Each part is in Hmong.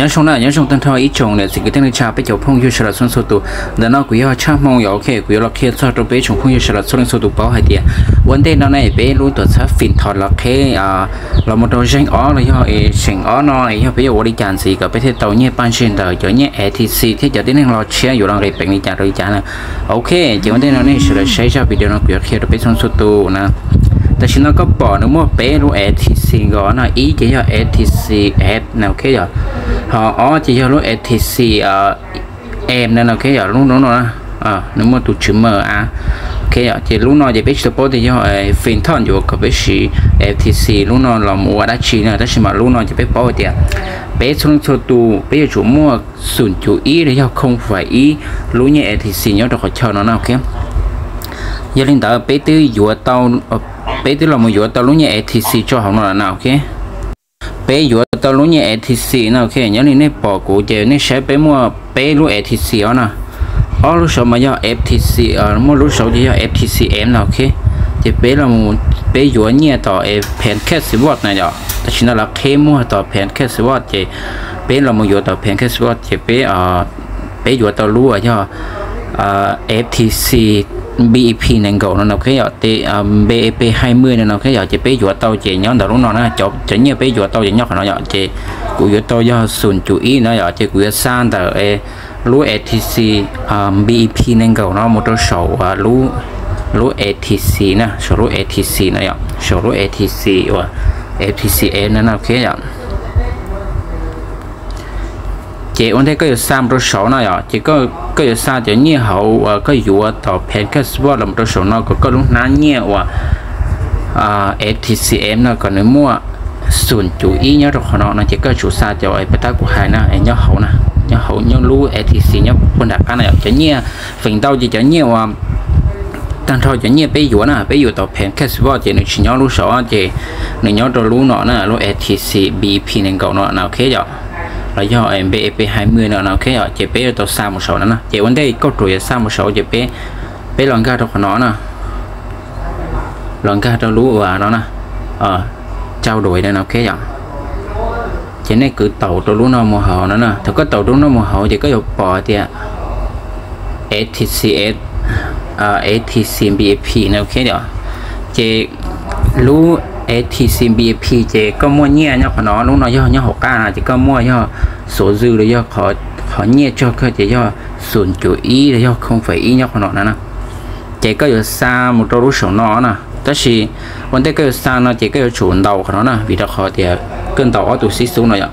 Nyob zoo na, nyob zoo tag nrho ib tsoom niam txiv kwv tij neej tsa peb cov phooj ywg sawv daws txhua leej txhua tus. Ntawm no kuv yog Tshaj Hmoo yom, ok, kuv yuav los qhia txog rau peb tsoom phooj ywg sawv daws txhua leej txhua tus paub hais tias ua ntej no ne peb lub tuam txhab Fintech los qheb los mus rau zeeg ob los yog seem ob no yog peb yuav ua li cas ntxiv kom peb thiaj tau nyiaj paj ntsig ntawm cov nyiaj F T C thiab cov tib neeg los tshiab yuav los nqis peev li cas rau li cas na. Ok, ces ua ntej no nej sawv daws saib zaj video no kuv yuav qhia rau peb txhua leej txhua tus na. Tam sim no koj pom nws muaj peb lub F T C nkaus no, ib ces yog F T C F na, ok yom, ho ob ces yog lub F T C M no, ok yom, lub no no, nws muaj tus tswv M a, ok yom, ces lub no ces peb tsis tau paub tias yog Fintech yuav kom peb siv F T C lub no los mus ua dab tsi na, tab sis mas lub no ces peb paub hais tias peb txhua leej txhua tus peb yuav tsum muaj xum cum ib los yog khoo fais ib lub nyiaj F T C nyob rau qhov chaw no na, ok. Yog li ntawd peb twb yuav tau, peb twb los mus yuav tau lub nyiaj F T C tso hauv no lawm na, ok. Peb yuav tau lub nyiaj F T C no, ok, nyob li nej pom kuv ces nej saib peb muaj peb lub F T C os na. Ob lub saud mas yog F T C, muaj lub saud ces yog F T C M no, ok. Ces peb los, peb yuav nyiaj tom Pancake Swap na yom, tam sim no lawv qheb muag tom Pancake Swap ces peb los mus yuav tom Pancake Swap ces peb, peb yuav tau lub yog F T C B E P nees nkaum no no, ok yom, B E P hai mươi no no, ok yom, ces peb yuav tau ces nyob ntawm lub no na, cov nyiaj peb yuav tau ces nyob qhov no yom, ces kuv yuav tau yog xum cum ib no yom, ces kuv yuav xa ntawm lub F T C B E P nees nkaum no mus rau saum lub F T C na, saum lub F T C no yom, saum lub F T C uas F T C M no no, ok yom. Ces ua ntej koj yuav xa mus rau saud no yom, ces koj yuav xa cov nyiaj hauv uas koj yuav tom Pancake Swap los mus rau saum no kom koj lub hnab nyiaj uas F T C M no kom nws muaj xum cum ib nyob rau qhov no no, ces koj tsum xa cov pab tab kuv hais na, nyob hauv na, nyob hauv nyob lub F T C nyob puag nram qab na yom. Cov nyiaj feem ntau ces cov nyiaj uas tag nrho cov nyiaj peb yuav na, peb yuav tom Pancake Swap ces nws tsis nyob lub saud ces nws nyob rau lub no na, lub F T C B E P nees nkaum no na, ok yom, los yog B E P hai mươi no na, ok yom, ces peb yuav tau xa mus saud no na. Ces ua ntej koj ruam yuav xa mus saud ces peb, peb los nkag rau qhov no na, los nkag rau lub uas no na, trao đổi no na, ok yom. Ces nej kwv taus rau lub no mus hauv no na, thaum koj taus rau lub no mus hauv ces koj yuav pom tias F T C, F T C B E P no, ok yom. Ces lub F T C B E P ces koj muaj nyiaj nyob qhov no, lub no yog nyob hauv qab no ces koj muaj yog số dư los yog qhov nyiaj tsawg kawg ces yog xum cum ib los yog khoo fais ib nyob qhov no na. Ces koj yuav xa mus rau lub saum no na, tab sis ua ntej koj yuav xa no ces koj yuav tsum ntaus qhov no na, vim rau qhov tias koj ntaus ob tug xib xub no yom,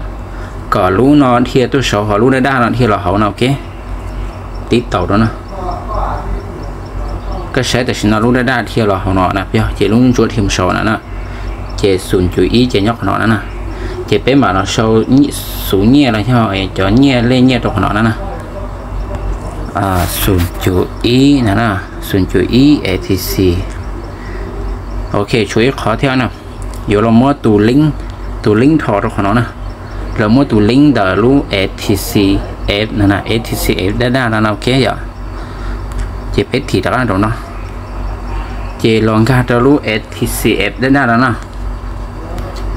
kom lub no dhia tuaj saud ho lub daj daj no dhia los hauv no, ok. Tib taus rau na, koj saib tam sim no lub daj daj dhia los hauv no na, ces lub ntsuab dhia mus saud na na. Ces xum cum ib ces nyob qhov no na na. Ces peb mam los sau xub nyiaj los yog cov nyiaj lej nyiaj rau qhov no na na. Xum cum ib na na, xum cum ib F T C. Ok, tshuav ib qhov thiab na, yuav los muab tus link, tus link dhos rau qhov no na. Los muab tus link ntawm lub F T C F no na, F T C F daj daj no na, ok yom. Ces peb thim rov qab rau no, ces los nkag rau lub F T C F daj daj no na.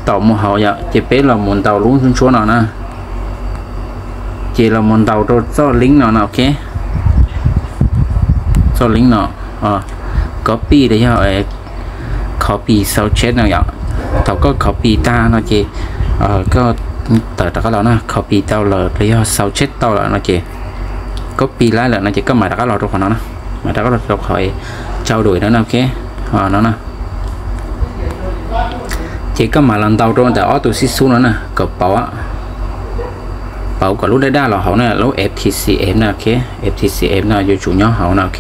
Taus mus hauv yom, ces peb los mus ntaus lub ntsuab no na. Ces los mus ntaus rau txoj link no na, ok. Txoj link no, copy los yog copy sau tseb no yom. Thaum koj copy tag no ces koj tawm rov qab los na, copy tau lawm los yog sau tseb tau lawm no ces copy lawm no ces koj mam rov qab los rau qhov no na, mam rov qab los rau qhov trao đổi no na, ok, no na. Ces koj mam los ntaus rau ntawm ob tug xib xub no na kom pauv, pauv kom lub daj daj los hauv na, lub F T C F no, ok. F T C F no yuav tsum nyob hauv no, ok.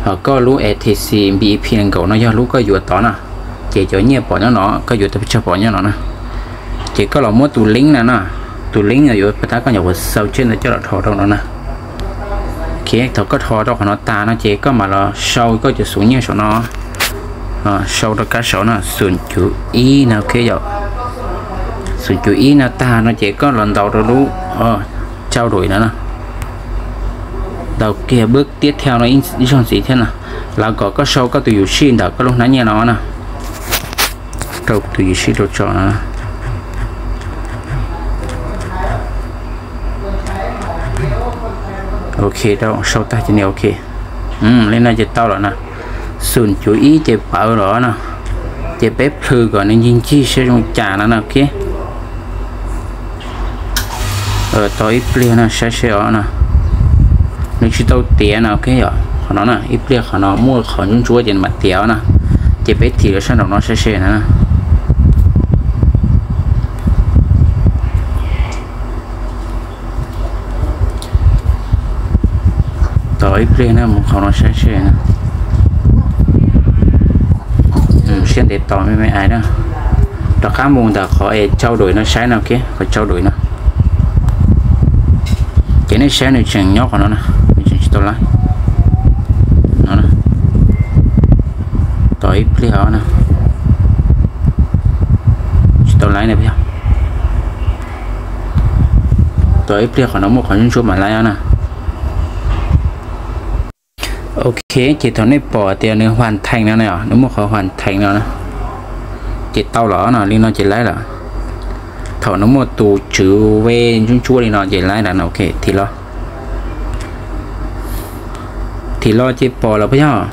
Ho koj lub F T C B E P nkaum no yog lub koj yuav tod na, ces cov nyiaj pom nyob no, koj yuav tau pes tsawg pom nyob no na. Ces koj los muab tus link no na, tus link no yuav pab tab koj nyuam qhuav sau tseb ntawd coj los rho rau no na. Ok, thaum koj rho rau qhov no tas no ces koj mam los sau koj cov xub nyiaj saum no, sau rau kab saud no, xum cum ib no, ok yom. Xum cum ib no tag no ces koj los ntaus rau lub trao đổi no na. Ntaus kiag bước tiếp theo no ib zaug ntxiv thiab na, los kom koj sau koj tus yus sij ntawm koj lub hnab nyiaj no na. Rau kuv tus yus sij rau tso no. Ok, sau tag ces nias ok. Li no ces tau lawm na. Xum cuv ib ces pawv lawm na. Ces peb plhws kom nws ncig ncig saib zoo cas no na, ok. Tos ib pliag no saib seb os na. Nws tsis tau tiav no, ok yom. Qhov no na, ib pliag qhov no muaj qhov ntsuab ntsuab ces nws mam tiav na. Ces peb thim lawv sab nraum no saib seb na. Tos ib pliag na, mus qhov no saib seb na. Siab ntev tos me me ais na. Rov qab mus ntawm qhov es tsau dui no saib na, ok, qhov tsau dui no. Ces nej saib nws tseem nyob qhov no na, nws tseem tsis tau laib no. Tos ib pliag os na. Tsis tau laib na. Tos ib pliag qhov no muaj qhov ntsuab ntsuab mam laib os na. Ok, ces thaum nej pom tias nws hoàn thành no na, nws muaj qhov hoàn thành no na, ces tau lawm no, li no ces laib lawm. Thaum nws muaj tus tswv ve ntsuab ntsuab li no ces laib lawm no, ok, thim los. Thim los ces pom lawm puas yog?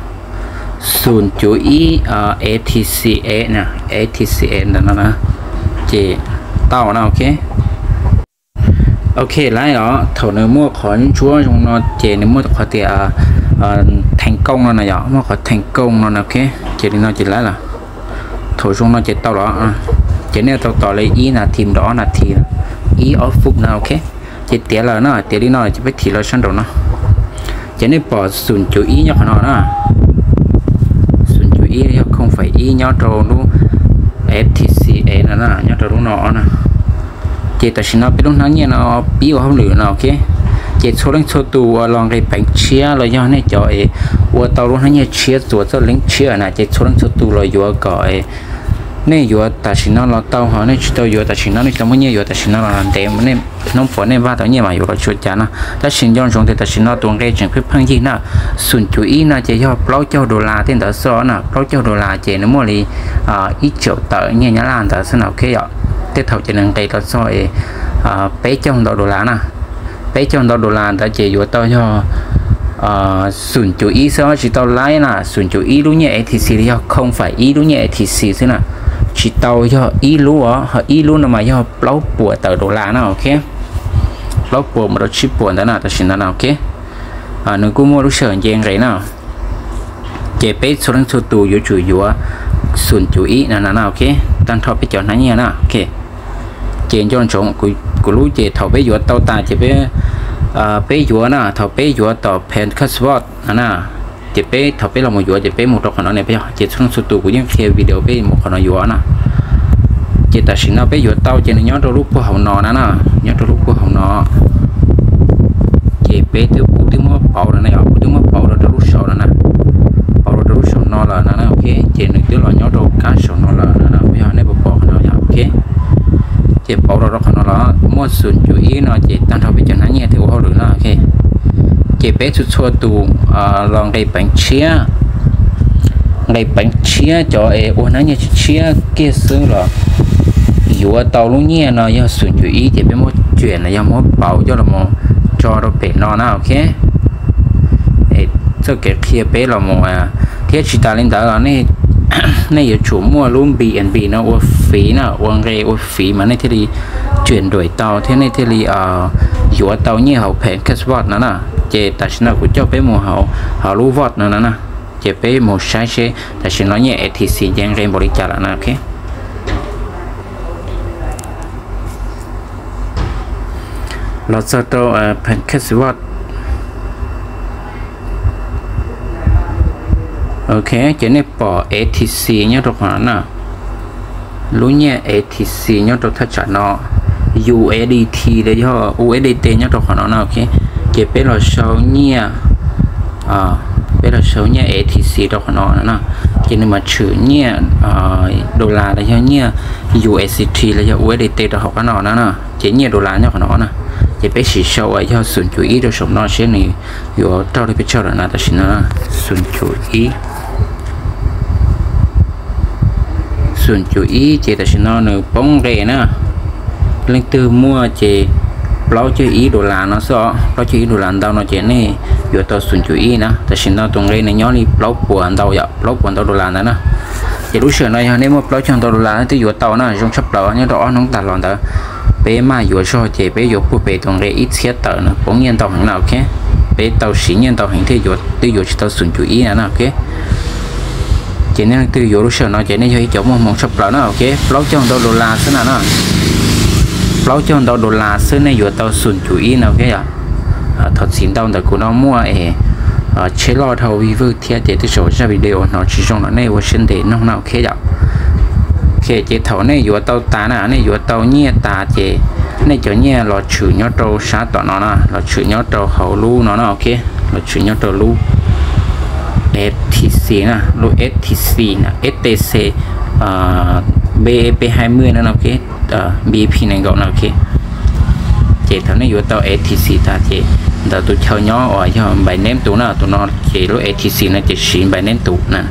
Xum cuv ib, A T C S na, A T C S ntawm no na, ces tau na, ok. Ok, laib os, thaum nws muaj qhov ntsuab zoo no ces nws muaj qhov tias thành công no na yom, muaj qhov thành công no na, ok, ces li no ces laib lawm. Thaum zoo no ces tau lawm. Ces nej tau tos li ib nas this mus rau ob nas this, ib ob phút na, ok. Ces tiav lawm na, tiav li no ces peb thim los sab nraum no. Ces nej pom xum cuv ib nyob qhov no na. Xum cuv ib yog không phẩy ib nyob rau lub F T C S no na, nyob rau lub no na. Ces tam sim no peb lub hnab nyiaj no pib ua hauj lwm no, ok. Ces txhua leej txhua tus uas los nqis peev tshiab los yog nej cov es ua tau lub hnab nyiaj tshiab txuas txoj link tshiab na, ces txhua leej txhua tus los yuav kom nej yuav tam sim no los tau, ho nej tsis tau yuav tam sim no, nej tsis tau muaj nyiaj yuav tam sim no los ntev, hnub puas nej npaj tau nyiaj mas yuav los tsis ua cas no. Tab sis nco ntsoov tias tam sim no tus nqe tseem pheej pheej yig na. Xum cuv ib no ces yog plaub caug dollar tej ntawd xwb na, plaub caug dollar ces nws muaj li ib tsaum tawm nyiaj Nyab Laj ntawd xwb na, ok yom. Tej thaum ces nws nqis los txog peb caug ntau dollar na. Peb caug ntau dollar ntawd ces yuav tau yog xum cuv ib xwb, tsis tau laib na. Xum cuv ib lub nyiaj F T C li yog không phẩy ib lub nyiaj F T C xwb na, tsis tau yog ib lub os, ho ib lub no mas yog plaub puas tawm dollar na, ok. Plaub puas mus rau tsib puas ntawd na, tam sim ntawd na, ok. Nws kuj muaj lub sij hawm nce nqis na. Ces peb txhua leej txhua tus yuav tsum yuav xum cuv ib no na, ok. Tag nrho peb cov hnab nyiaj na, ok. Ces nco ntsoov kuv lub ces thaum peb yuav tau tas ces peb yuav na, thaum peb yuav tom Pancake Swap no na, ces peb thaum peb los mus yuav ces peb mus rau qhov no ne, ces txhua leej txhua tus kuv yeej qhia video peb mus qhov no yuav na. Ces tam sim no peb yuav tau ces nws nyob rau lub puag hauv no na na, nyob rau lub puag hauv no. Ces peb twb, kuv twb muab pauv lawm na, yog kuv twb muab pauv rau rau lub saum no na, pauv rau rau lub saum no lawm na, ok. Ces nws twb los nyob rau kab saum no lawm na, yog nej puas pom qhov no, yog, ok. Ces pauv rau rau qhov no los muaj xum cuv ib no ces tag nrho peb cov hnab nyiaj thiaj ua hauj lwm na, ok. Ces peb txhua txhua tus los nqis peev tshiab, nqis peev tshiab cov es ua hnab nyiaj tshiab tshiab kiag xwb los yuav tau lub nyiaj no yog xum cuv ib ces peb muab cuam los yog muab pauv coj los tso rau pem no na, ok. Txoj kev qhia peb los mus, thiab tsis tas li ntawd los nej yuav tsum muaj lub B N B no ua fiv na, ua nqe ua fiv mas nej thiaj li cuam nruam tau thiab nej thiaj li yuav tau nyiaj hauv Pancake Swap no na. Ces tam sim no kuv coj peb mus hauv lub vault no na, ces peb mus saib seb tam sim no nyiaj F T C nce nqe npaum li cas lawm na, ok. Los txog rau Pancake Swap. Ok, ces nej pom F T C nyob rau qhov no na. Lub nyiaj F T C nyob rau thaj tsam no, U S D T los yog U S D T nyob rau qhov no na, ok. Ces peb los sau nyiaj, peb los sau nyiaj F T C rau qhov no na, ces nws mam tshwm nyiaj dollar los yog nyiaj U S D T los yog U S D T rau hauv qab no na, ces nyiaj dollar nyob qhov no na. Ces peb sim sau uas yog xum cuv ib rau saum no seb nws yuav raug li peb tsaug lawm na, tam sim no xum cuv ib. Xum cuv ib ces tam sim no nws poob nqe na. Leej twg muaj ces plaub caug ib dollar no xwb os, plaub caug ib dollar ntau no ces nej yuav tau xum cum ib na. Tam sim no tus nqe nws nyob li plaub puas ntau yom, plaub puas ntau dollar ntawd na. Ces lub sij hawm no yog nej muaj plaub caug ntau dollar twb yuav tau na, zoo tshaj plaws nyob rau ob hnub tag los ntawd peb maj yuav zog ces peb yuav puag pem tus nqe ib txhiab tawm no, poob nyiaj ntau heev na, ok. Peb tau siv nyiaj ntau heev thiaj yuav, twb yuav tsis tau xum cum ib na, ok. Ces nej leej twg yuav lub sij hawm no ces nej yog ib cov muaj hmoo tshaj plaws na, ok. Plaub caug ntau dollar xwb na no, plaub caug ntau dollar xwb nej yuav tau xum cum ib na, ok yom. Thov txim ntau ntawm kuv no muaj es tsheb loj dhau vij vwj thiab ces tej zaum zaj video hnov tsis zoo los nej ua siab ntev noog na, ok yom. Ok, ces thaum nej yuav tau tas na, nej yuav tau nyiaj tas ces nej cov nyiaj los tshwm nyob rau sab tom no na, los tshwm nyob rau hauv lub no na, ok. Los tshwm nyob rau lub F T C na, lub F T C na, F T C B P hai mươi no, ok, B P nees nkaum no, ok. Ces thaum nej yuav tau F T C tas ces ntawm tus chaw nyob uas yog Binance tus na, tus no ces lub F T C no ces siv Binance tus na.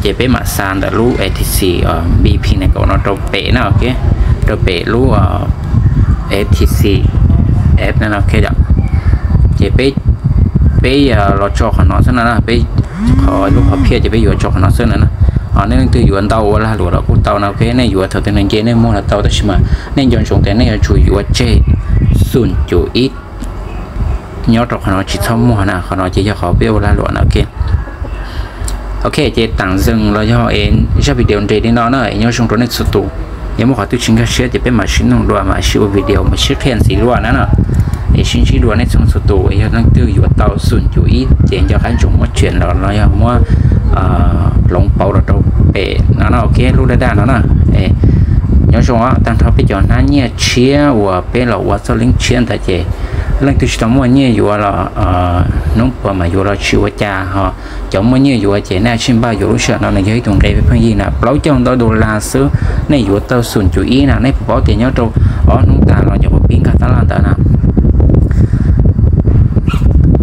Ces peb mam xa ntawm lub F T C B P nees nkaum no rau pem na, ok, rau pem lub F T C app na, ok yom. Ces peb, peb los tso qhov no xwb na, peb qhov lub qhov phiaj ces peb yuav tso qhov no xwb na. Nej leej twg yuav ntau ua lag luam los kuj tau na, ok. Nej yuav thaum twg nws nce nej muag los tau, tab sis mas nej nco ntsoov tias nej yuav tsum yuav tseg xum cum ib nyob rau qhov no tsis txhob muag na, qhov no ces yog qhov peb ua lag luam na, ok. Ok, ces tam zees los yog es zaj video nres li no na, es nyob zoo rau nej txhua tus. Yog muaj qhov twg tsis nkag siab ces peb mam sib nug dua, mam sib ua video mam sib qhia ntxiv dua na no. Es sib ntsib dua nej txhua txhua tus, yog leej twg yuav tau xum cum ib ces nco qab ntsoov muab tseem los los yog muab hloov pauv los rau pem no no, ok, lub daj daj no na. Nyob zoo os, tag nrho peb cov hnab nyiaj tshiab uas peb los ua txoj leeb tshiab ntawd ces leej twg tsis tau muaj nyiaj yuav los hnub puas mam yuav los tsis ua cas ho. Cov muaj nyiaj yuav ces nej tsij npaj yuav lub sij hawm no, nws yog ib tug nqe pheej yig na, plaub caug ntau dollar xwb nej yuav tau xum cum ib na. Nej puas paub tias nyob rau ob hnub tas los nyuam qhuav pib nkag tab laj ntawd na,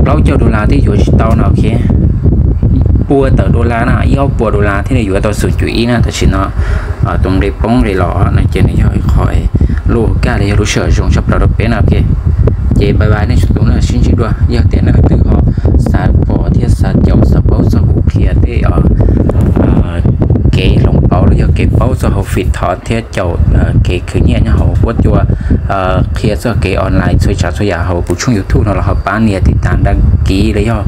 plaub caug dollar twb yuav tsis tau no, ok. Pua tawm dollar na, ib ob puas dollar thiaj li yuav tau xum cum ib na. Tam sim no tus nqe poob li los no ces nws yog ib qho lub kaj li yog lub sij hawm zoo tshaj plaws rau peb na, ok. Ces bye bye nej txhua tus na, sib ntsib dua. Yog tias nej leej twg ho xav pom thiab xav caum xav paub txog kuv qhia tej kev hloov pauv los yog kev paub txog hauv fim thov thiab caum kev khwv nyiaj nyob hauv huab cua, qhia txog kev online txhua tsav txhua yam hauv kuv tshooj YouTube no los ho pab nias tiv tas dab kiv los yog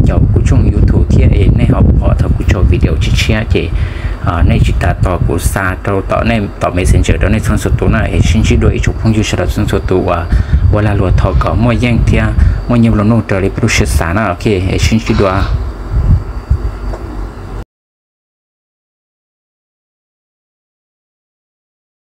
caum kuv tshooj YouTube thiab es nej ho pom thaum kuv tso video tshiab tshiab ces nej tsis tas tos kuv xa rau tom nej tom Messenger rau nej txhua txhua tus na. Es sib ntsib dua ib tsoom phooj ywg sawv daws txhua txhua tus uas ua lag luam thov kom muaj yeej thiab muaj nyiaj nplua nuj raws li peb lub siab xav na, ok. Es sib ntsib dua.